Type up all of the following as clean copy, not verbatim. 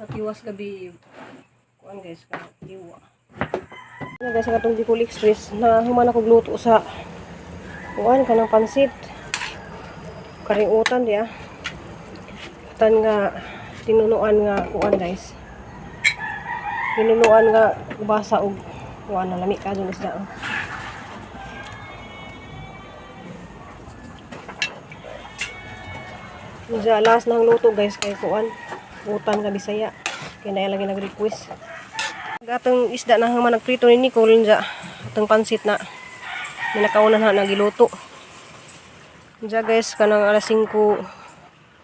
Katiwas gabi kuan guys, katiwa. Ano guys, ang atong Bicol Express na human ako gluto sa kuan kanang pansit. Kariutan diya. Utan nga tinunuan nga kuan guys. Tinunuan nga basa og kuan na lami ka dun isda. Oh. Diya last nang luto guys kay kuan. Utan nga Bisaya. Kay na lagi nag-request. Gatong isda na human nagprito ni Nicole diya. Atong pansit na minakaunan ha nagiluto. Diya guys kanang alas 5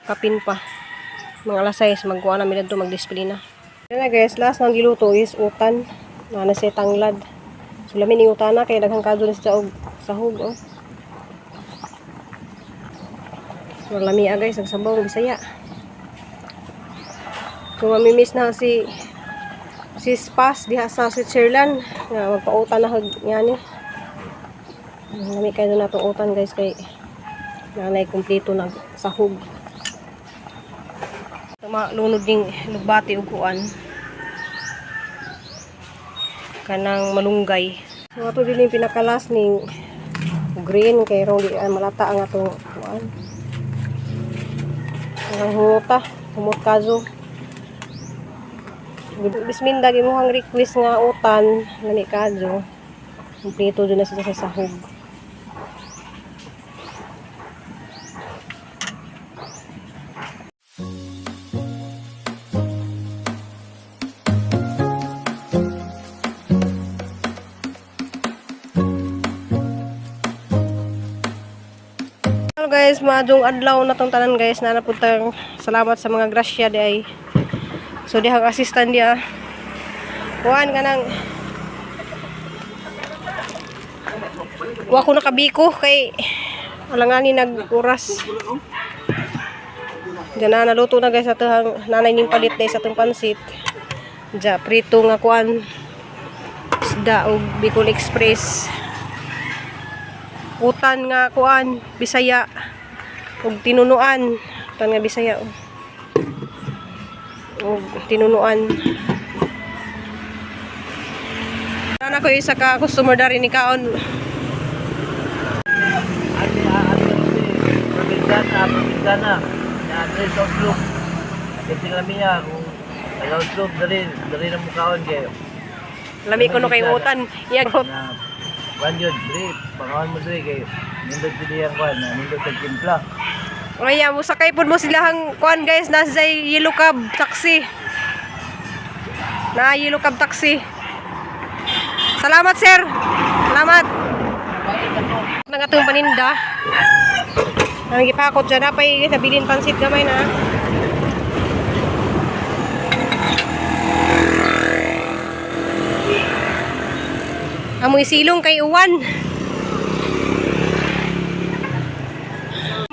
kapin pa. Mga alas 6 magkuha na mi dadto mag-display na. Diya na guys, last nang giluto is utan. Na na siya tanglad. So lami ni utana kay daghang kadto na siya og sahog oh. So lami ah guys, nagsabaw ng Bisaya. So mamimiss na si si Spas diha sa Switzerland nga magpautan na hag yani. Lami kayo na itong utan guys kay nanay kumpleto nag sahog. Tama lunod ning lugbati ug kuan. Kanang malunggay. So ato din yung pinakalas ning green kay rong di ay malata ang atong kuan. Ang humuta, humot kazo. Bisminda gimuhang request nga utan lami kadyo. Kumpleto jud na sila sa sahog. Hello guys, maadong adlaw na tong tanan guys. Na napuntang salamat sa mga grasya di ay. So dihang assistant diya. Kuan ka nang wa ko nakabiko kay alangani nag oras. Diyan na naluto na guys atong nanay ning palit day sa atong pansit. Diya prito nga kuan isda og Bicol Express. Utan nga kuan Bisaya ug tinunuan, utan nga Bisaya oh. Ug tinunuan. Ana ko isa ka customer dari ni kaon. Ate, ate, Provinciana, Provinciana. Na address of Loop. Kasi lamia, kung taga Oslob, dali, dali na mukhaon kayo. Lami ko no kay utan. Iya Na, kwan yun, dali, pangawan mo dali kayo. Nindot pili ang kwan, na nindot sa timpla. Aya mo sakay pud mo silahang kuan guys, nasa yellow cab taxi. Na yellow cab taxi. Salamat sir. Salamat. Nang atong paninda. Ang gipakot dyan, napay nabilin pansit gamay na. Amoy silong kay uwan.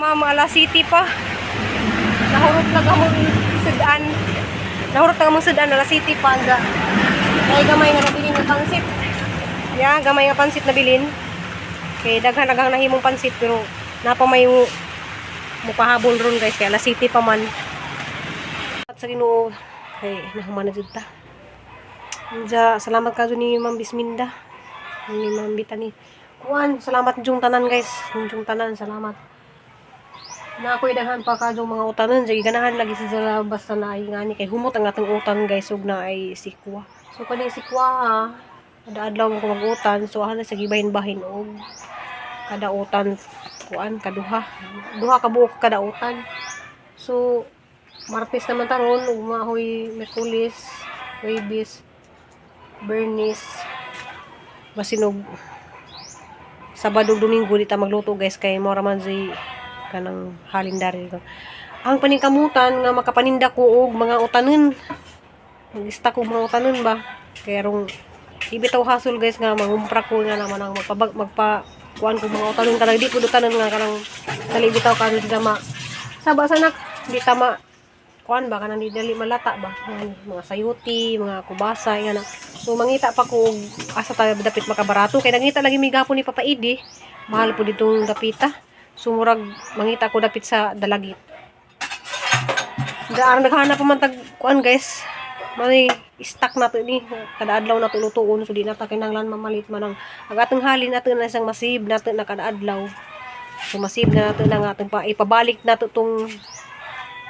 Mama, ala city pa. Nahurot na kamong sudan. Nahurot na kamong sudan, ala city pa. Anda. Ay, gamay nga nabilin nga pansit. Ya, gamay nga pansit nabilin. Kay daghan-daghang nahimong pansit pero napa may mupahabol ron guys kay ala city pa man. At sa Ginoo kay nahuman na jud ta. Unja, salamat ka ni Ma'am Bisminda. Ni Ma'am Bitani. Kuan, salamat jung tanan guys. Jung tanan, salamat. Na ako'y daghan pa ka jung mga utanon. Sige, ganahan lagi sa sila basta na ay ngani kay humot ang atong utan guys ug na ay sikwa. So kaning sikwa ha, kada adlaw mo ko mag-utan, so ana sa gibahin-bahin og kada utan kuan kaduha. Duha ka buok kada utan. So Martes naman taron ug mahoy Miyerkules, Huwebes, Bernis, basinog Sabado ug Domingo di ta magluto guys kay mora man si kanang halin dari ko. Ang paningkamutan nga makapaninda ko og mga utanon. Mag-stock og mga utanon ba. Kay rong ibitaw hasol guys nga mangumpra ko nga naman ang magpabag magpa kuan ko mga utanon kanang di pud utanon nga kanang dali bitaw karon sila ma saba sanak di tama kuan ba kanang di dali malata ba. Yan, mga sayuti, mga kubasa nga na. So mangita pa ko og asa tayo dapit makabarato kay nangita lagi mi gapon ni Papa Idi. Mahal po ditong dapita. So murag mangita ko dapit sa Dalagit. Daan naghanap pa man tag kuan guys. May stock nato ni kada adlaw nato lutuon, so di na ta kinahanglan mamalit man ang atong halin nato na isang masib nato na kada adlaw. So masib na nato na nga atong pa ipabalik nato tong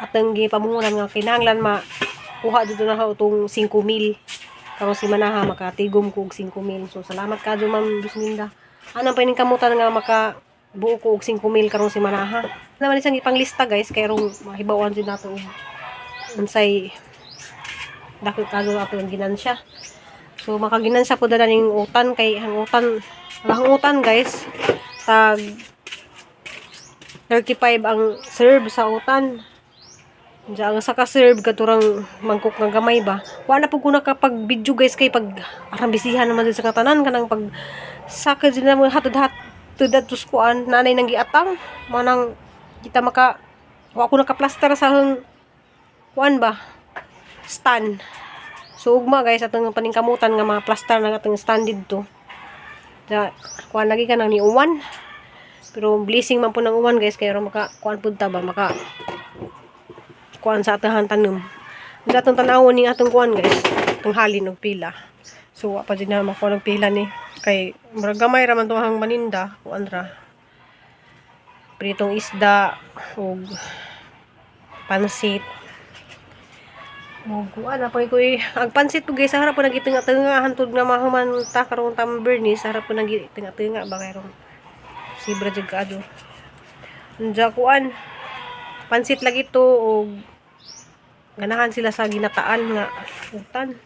atong gipamungunan nga kinahanglan ma kuha dito na tong 5,000 karon si Manaha makatigom ko og 5,000. So salamat kadyo, Ma'am Dusminda. Anang pa kamutan nga maka buo ko og 5,000 karon si Manaha. Naman isang ipanglista, guys, kay rong mahibaw-an jud nato og unsay dako kayo ato ang ginansya. So makaginansya po dala ning utan kay ang utan, guys, tag 35 ang serve sa utan. Diyan ang saka serve katurang mangkok nga gamay ba. Wala po ko nakapag video, guys, kay pag arambisihan naman din sa katanan kanang pag saka din na mga hatod hatod adto kuan nanay nang giatang manang kita maka wa ko nakaplaster sa hang kuan ba stand. So ugma, guys, atong paningkamutan nga mga plaster na atong stand didto. Da kuan lagi ka nang ni uwan. Pero blessing man po ng uwan, guys, kay aron maka kuan pud ta ba, maka kuan sa atong tanom. Sa atong tanawon ning atong kuan, guys, atong halin og pila. So wa pa jud na makuha og pila ni kay murag gamay ra man tong hang maninda, kuan ra. Pritong isda ug pansit. Og kuan na pa ko ang pansit po, guys, sa harap po nagitinga-tinga hantod nga mahuman ta karong tam Bernice, sa harap po nagitinga-tinga ba kay rong sibra jud kaado. Anja kuan pansit lagi to og ganahan sila sa ginataan nga utan.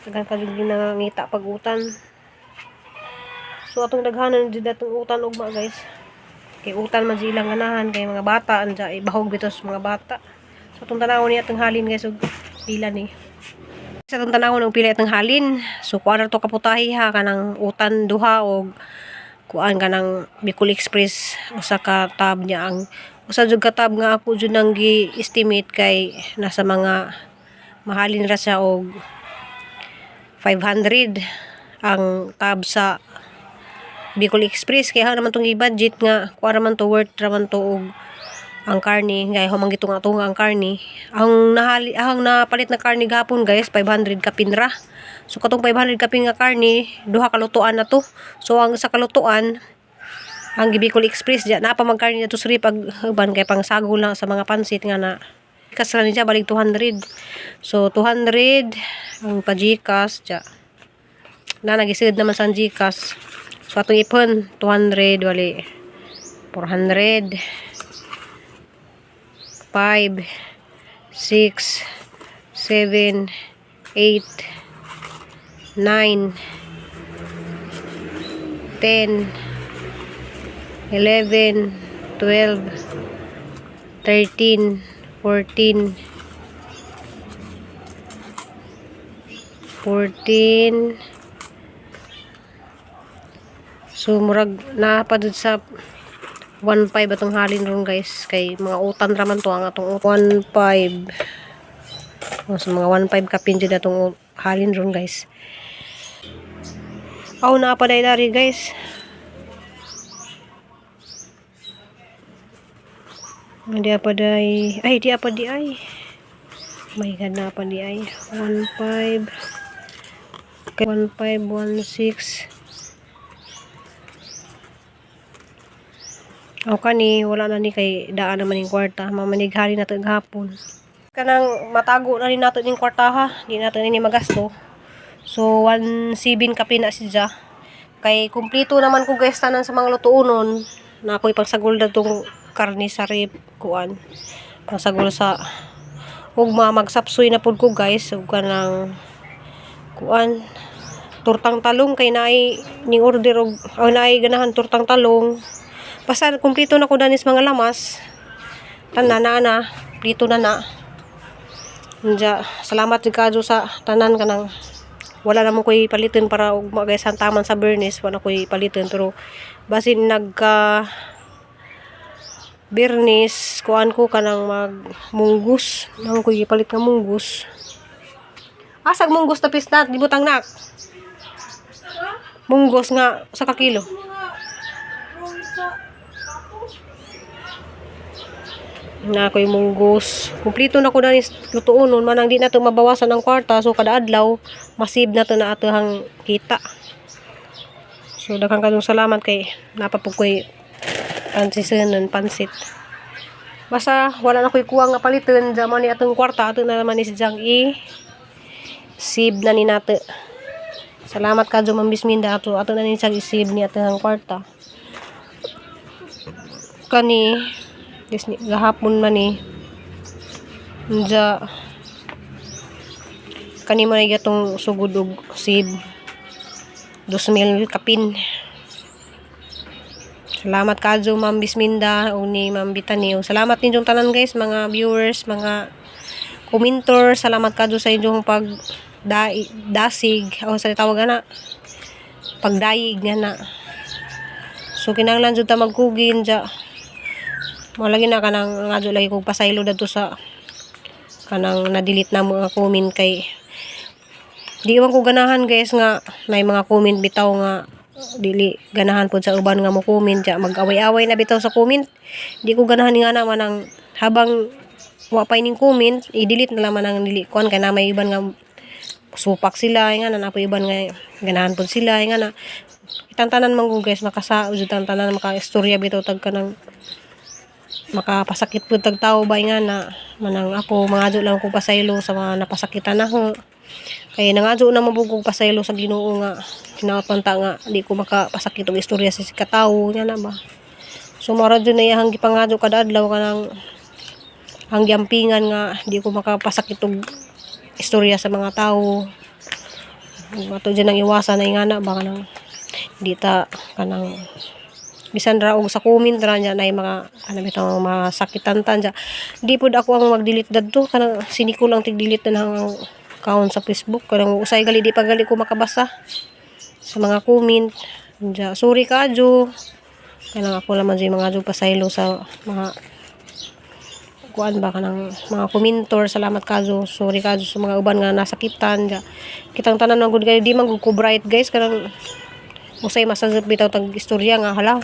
Daghan ka jud ginangita pag utan. So atong daghanan jud atong utan ugma, guys. Kay utan man silang ganahan kay mga bata anja ibahog bitos mga bata. So atong tanawon ni atong halin, guys, og pila ni. Sa atong tanawon og pila atong halin. So kuan ra to kaputahi ha, kanang utan duha og kuan kanang Bicol Express usa ka tab niya. Ang usa jud ka tab nga ako jud nang gi-estimate kay nasa mga mahalin ra siya og 500 ang tab sa Bicol Express, kaya naman tong i-budget nga kuan ra man to, worth ra man to og ang karne kay humang gitunga-tunga ang karne. Ang nahali, ang napalit na karne gapon, guys, 500 kapin ra. So katong 500 kapin nga karne, duha ka lutuan na to. So ang sa kalutuan ang Bicol Express diya na pa magkarne na to sri pag uban kay pang sagol lang sa mga pansit nga na kasra ni siya balik 200. So 200 ang pa GCash diya na nagisud naman sa GCash. So atong ipon 200 wali 400, 5, 6, 7, 8, 9, 10, 11, 12, 13, 14, 14. So murag naa pa dud sa 1.5 atong halin ron, guys, kay mga utan ra man to ang atong 1.5. Oh, so mga 1.5 kapin jud atong halin ron, guys. Aw, naa pa day dari, guys. Di pa day. Ay, di pa di ay. My God, naa pa di ay. 1.5, 1.5, 1.6. O kani, wala na ni kay daan naman yung kwarta. Mamanighali na to gahapon. Kanang matago na rin nato yung kwarta ha. Di nato ni magasto. So, 1.7 kapin na siya. Kay kumplito naman ko, guys, tanan sa mga lutuonon. Na ako'y pagsagol na tong karne sa rib, kuan. Pagsagol sa ugma magsapsoy na pud ko, guys. Ug kanang kuan tortang talong kay naay ning order og o naay ganahan tortang talong. Basta kumplito na ko danis mga lamas. Tanan na na, plito na na. Anja, salamat jud kayo sa tanan kanang wala naman ko'y palitin para ugma, guys, ang taman sa Bernice wala ko'y palitin, pero basin nagka Bernice kuan ko kanang mag munggus nang ko'y ipalit nga munggus. Asag munggus na pisnat di butang nak munggus nga sa kakilo. Na ako'y munggos. Kumplito na ko na ni lutuon nun. Manang di na to mabawasan ang kwarta. So kada adlaw, masib na to na atohang kita. So daghang kadong salamat kay napapug ko'y pansisinon, pansit. Basta wala na ko'y kuwang nga paliton. Diyan man ni atong kwarta. Ato na naman ni si Jang i save na ni nato. Salamat kadyo, Ma'am Bisminda, ato ato na ni siyang i-save ni atong kwarta. Kani dis ni gahapon man ni Nja kani man ay atong sugod og save 2,000 kapin. Salamat kadyo, Ma'am Bisminda, o ni Ma'am Bitani. O, salamat ninyong tanan, guys, mga viewers, mga commenter. Salamat kadyo sa inyong pag dasig o sa tawag na pagdayig nga na. So kinahanglan jud ta magkugin ja. Mo lagi na kanang ngadyo lagi kog pasaylo dadto sa kanang na-delete na mga comment kay di man ko ganahan, guys, nga may mga comment bitaw nga dili ganahan pod sa uban nga mo comment ja, mag-away-away na bitaw sa comment. Di ko ganahan nga na man ang habang wa pa ining comment, i-delete na lang man ang dili kuan kay na may iban nga supak sila nga na napoy iban nga ganahan pod sila nga na kitang tanan man ko, guys, makasao jud tang tanan, makaistorya bitaw tag kanang makapasakit pud tag tawo ba nga na. Manang ako mangadyo lang ko pasaylo sa mga napasakitan nako kay nangadyo na mabugog pasaylo sa Ginoo nga hinaot man ta nga di ko makapasakit og istorya sa katawo nga na ba. So mao ra jud na iyang gipangadyo kada adlaw, kanang ang giampingan nga di ko makapasakit og istorya sa mga tawo. Ato dyan ang iwasan na ingana ba, kanang di ta kanang bisan ra og sa comment ra niya na mga ano bitaw masakitan ta dya. Di pud ako ang mag-delete dadto, kanang siniko lang tig-delete na ang account sa Facebook, kanang usay gali di pa gali ko makabasa sa mga comment dya. Sorry kadyo, kanang ako naman dyan mga dyo pasaylo sa mga kuan ba, kanang mga commentor. Salamat kadyo, sorry kadyo sa mga uban nga nasakitan dya. Kitang tanan man gud kay di man gud ko bright, guys, kanang usay masasap bitaw tag istorya nga hala,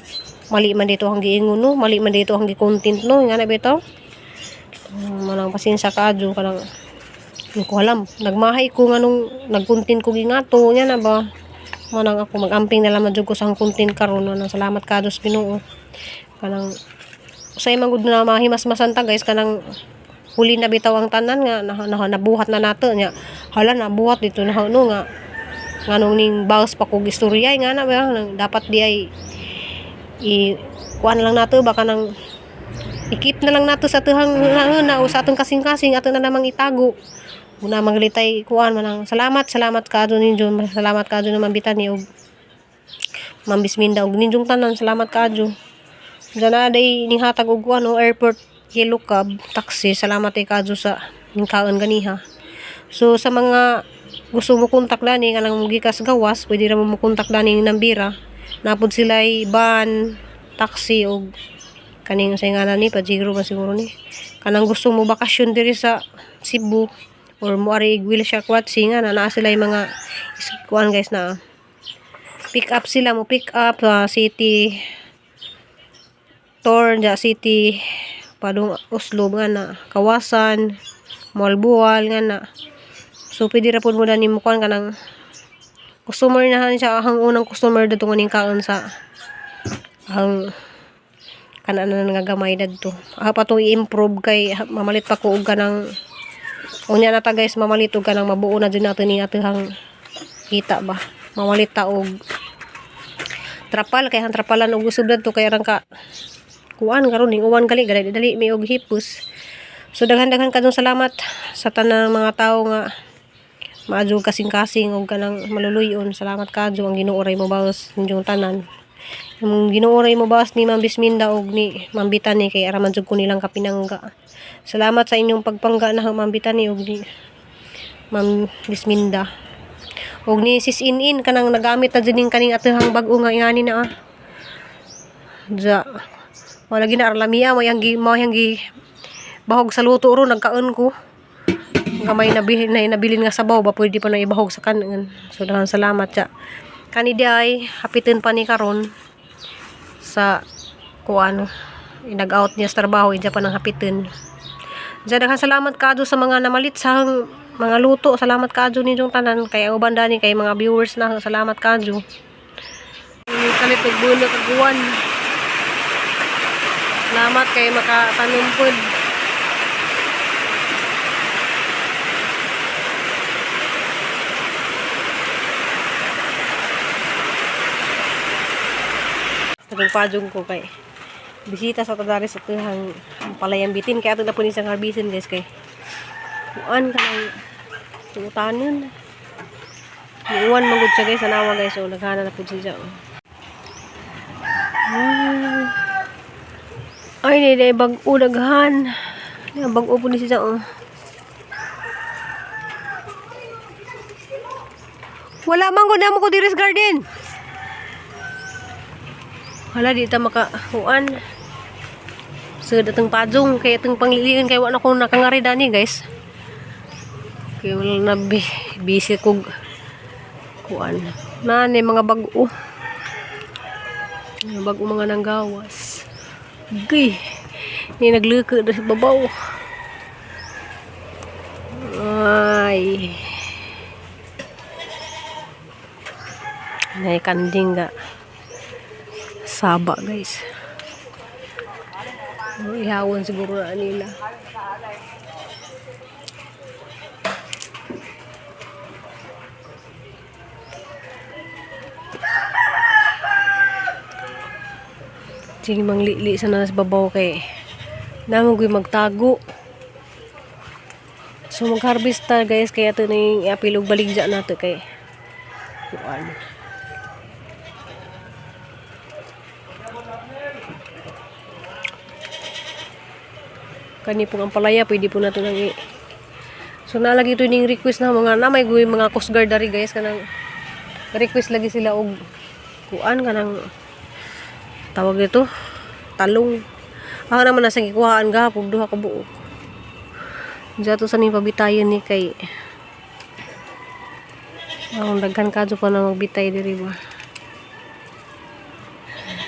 mali man dito ang giingon, no, mali man dito ang gi-content, no, nga na bitaw. Manang pasensya kadyo, kanang hindi ko alam nagmahay ko nga nung nag-content ko gingato nga na ba. Manang ako mag-amping na lang jud ko sa content karon. Manang salamat kadyo sa Ginoo, kanang usay man gud na mahimasmasan ta, guys, kanang huli na bitaw ang tanan nga na, na, nabuhat na nato nya, hala, nabuhat dito na no nga nganong ning bawas pa kog istorya nga na ba. Nang dapat di ay i kuan lang nato baka nang i-keep na lang nato sa tuhang na o sa atong kasing-kasing, ato na namang itago una maglitay kuan. Manang salamat, salamat kadyo ninyo, salamat kadyo naman bitani og Ma'am Bisminda og ninyong tanan, salamat kadyo. Diyan na day ninghatag og kuan o airport yellow cab taxi. Salamat ay kadyo sa ningkaon ganiha. So sa mga gusto mo kontak dani nga nang gikas gawas, pwede ra mo mo kontak dani ng nambira. Napod sila van, taxi og kaning sa ngalan ni Pajero ba siguro ni. Kanang gusto mo bakasyon diri sa Cebu or mo ari whale shark watching nga na naa sila yung mga kuan, guys, na pick up sila mo pick up city tour ja, city padung Oslob nga na, Kawasan, Moalboal nga na. So pwede ra pud mo dani mo kuan kanang customer na siya, ang unang customer dadto nga ning kaon sa ang kana na nga gamay dadto. Ah, pa tong i-improve kay mamalit pa ko og kanang unya na ta, guys, mamalit og kanang mabuo na jud nato ning atuhang kita ba. Mamalit ta og trapal kay ang trapalan og usab dadto kay arang ka kuan karon ning uwan gali dali dali may og hipos. So daghan-daghan kadtong salamat sa tanang mga tawo nga maadyo kasing-kasing og kanang maluluyon. Salamat kadyo, ang Ginoo ray mobalos ninyong tanan. Ang Ginoo ray mobalos ni Ma'am Bisminda og ni Ma'am Bitani kay ara man jud ko nilang kapinangga. Salamat sa inyong pagpangga na, Ma'am Bitani og ni Ma'am Bisminda. Og ni Sis In-In, kanang nagamit na jud ning kaning atuhang bag-o nga ingani na ah. Ja. Wala gina arlamia mo yang gi bahog sa luto ro nagkaon ko. Gamay na na nabilin nga sabaw ba, pwede pa na ibahog sa kanan. So daghang salamat ja. Kani di ay hapitin pa ni karon sa kuan. Nag-out niya sa trabaho, idya pa ng hapitin. Diyan, daghan salamat kadyo sa mga namalit sa mga luto. Salamat kadyo ninyong tanan. Kay ang uban dani kay mga viewers na salamat kadyo. Kalit nagbulo kaguan. Salamat kay makatanumpod. Tagang pajong ko kay bisita sa tadari sa tuhang palayang bitin kaya ato na po ni siyang harbisin guys kay kuan ka ng tuutanon. Iuwan magud siya guys, anawa guys, so naghana na po siya. Oh. Ay, ay, ni bag-o daghan. Ni bag-o po ni siya oh. Wala man ko namo ko diri sa garden. Wala di ta makahuan. Sa datang pajong kay atong pangliliin kay wa na ko nakangari dani guys. Kay wala na busy kog kuan. Nani mga bag-o. Mga bag-o mga nanggawas. Gay. Ni naglukod na sa babaw. Ay. Nay kanding ga. Saba guys. Ihawon siguro na nila. Sige manglili sa nas babaw kay namo gyud magtago. So mag-harvest ta guys kay ato ning iapil og baligya nato kay kuan. Kani pong ampalaya pwede po nato nang i. So nalagi ito ning request na mga na may guy mga coast guard dari guys kanang request lagi sila og kuan kanang tawag dito talong. Ako naman nasa gikuhaan gahapon duha ka buok. Diyan sa ning pabitayon ni kay ang daghan kadto pa na magbitay diri ba.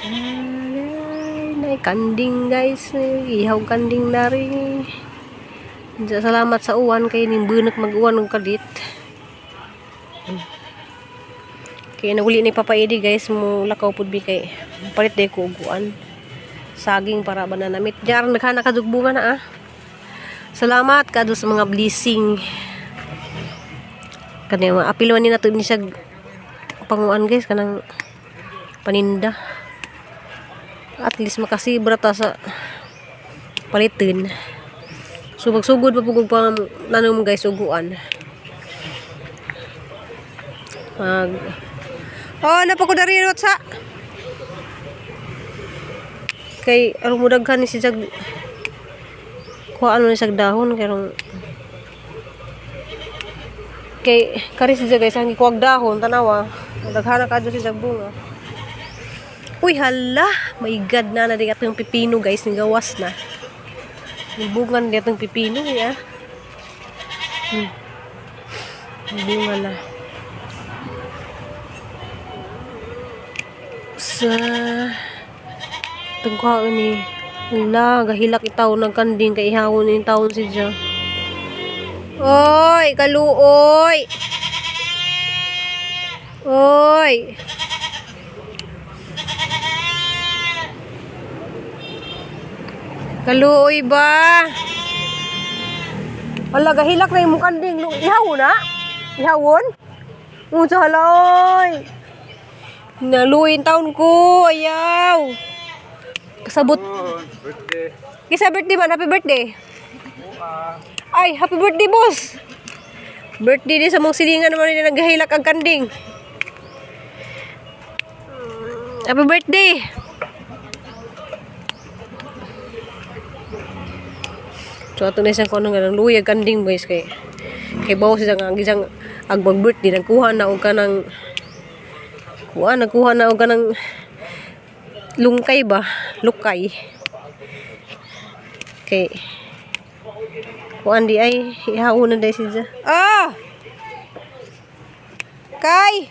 Ay, nay kanding guys, ihaw kanding na rin. Diyan, salamat sa uwan kay ning bunak mag-uwan og kadit. Kay naguli ni Papa Eddie guys, mo lakaw pud bi kay palit day ko og uwan. Saging para ba na namit. Diyan naghanak ka bunga na ah. Salamat kadto sa mga blessing. Kani mga apilwan ni nato ni siya panguan guys kanang paninda. At least makasibra ta sa palitin. So magsugod pa pugog pa nanom guys uguan. Mag Oh, napakudarirot sa kay aron mo daghan ni si Jag kuha ano ni sag dahon kay rong kay kari si Jag guys ang gikuag dahon tanawa daghan na kadto si Jag bunga. Uy hala, my god na na di atong pipino guys ni gawas na. Yung bunga na di atong pipino ya. Yung bunga na. Sa tungkuhaan ni Wala, gahilak itaw ng kanding kay ihawon ni taon si Ja. Oy, kaluoy. Oy. Kaluoy ba? Wala, gahilak na yung kanding. Ihawon na? Ihawon? Unsa hala, oy. Naluoy taon ko. Ayaw. Kasabot. Birthday. Kisa birthday man, happy birthday. Ay, happy birthday, boss. Birthday din sa mong silingan naman nila naghahilak ang kanding. Happy birthday. So ato na siyang kuno nga nang luyag kanding boys kay kay bawo siya nga ang isang ag birthday nagkuha na og kanang kuha nagkuha na og kanang lungkay ba lukay kay kuan di ay ihaon na dai siya ah kay.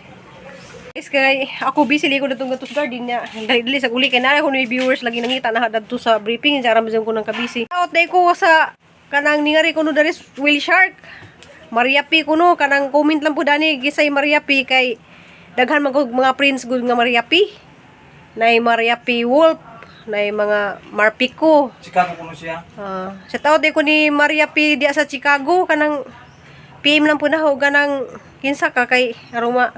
Is kay ako busy li ko datong gatos garden niya. Dali dali sa uli kay naa ko ni viewers lagi nangita na dadto sa briefing sa aram ko nang kabisi. Out day ko sa kanang ningari ko no dari whale shark. Maria P kuno kanang comment lang po dani gisay Maria P kay daghan man kog mga prints gud nga Maria P. Nay Maria P Wolf, nay mga Marpico. Chicago kuno siya. Ah, sa tao ko ni Maria P diya sa Chicago kanang PM lang po na ho ganang kinsa ka kay aruma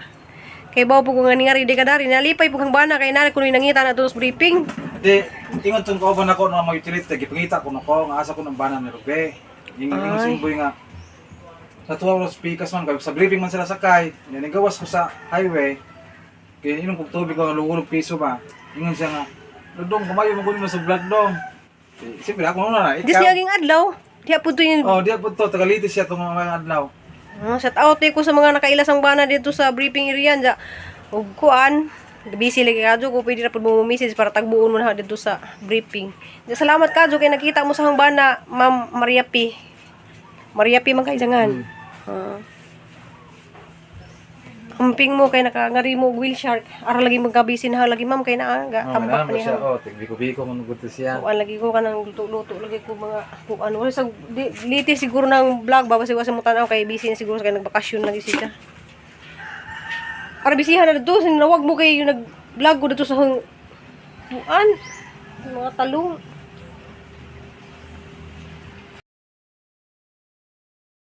kay bawo po ko nga ningari di ka dari nalipay po kang bana kay nari kuno nangita na tulos briefing. Di ingon tong kauban ako no mga utility gipangita ko no ko nga asa ko ng bana ni Rube. Ingon ingon Ay. simboy nga sa 2 hours pikas man kay sa briefing man sila sakay. Nya gawas ko sa highway. Kay inom kog tubig ko lugulog piso ba. Ingon siya nga, "Dong, kumayo mo kuno sa vlog dong." Eh, siyempre ako na Dis ikaw. niya ging adlaw diya po to yung Oh, diya po to tagaliti siya tong mga adlaw. Ah, shout out ko sa mga nakailasang bana dito sa briefing area dya. Ug kuan, busy lagi kadyo ko pwede ra pud mo message para tagbuon mo na dito sa briefing. Dya, salamat kadyo kay nakita mo sa hang bana, Ma'am Maria P. Maria P man kay jangan. Ah. Amping mo kay nakangari mo og whale shark. Ara lagi magkabisi na lagi ma'am kay naa ga Oh, tambak ba siya? niya. Oh, tigbiko-biko man gud siya. Kuan lagi ko kanang luto-luto lagi ko mga kuan wala sa di, liti siguro ng vlog ba basta mo tan-aw kay busy na siguro kay nagbakasyon lagi siya. Ara bisihan na dito sinawag mo kay yung nag-vlog ko dito sa hang kuan mga talong.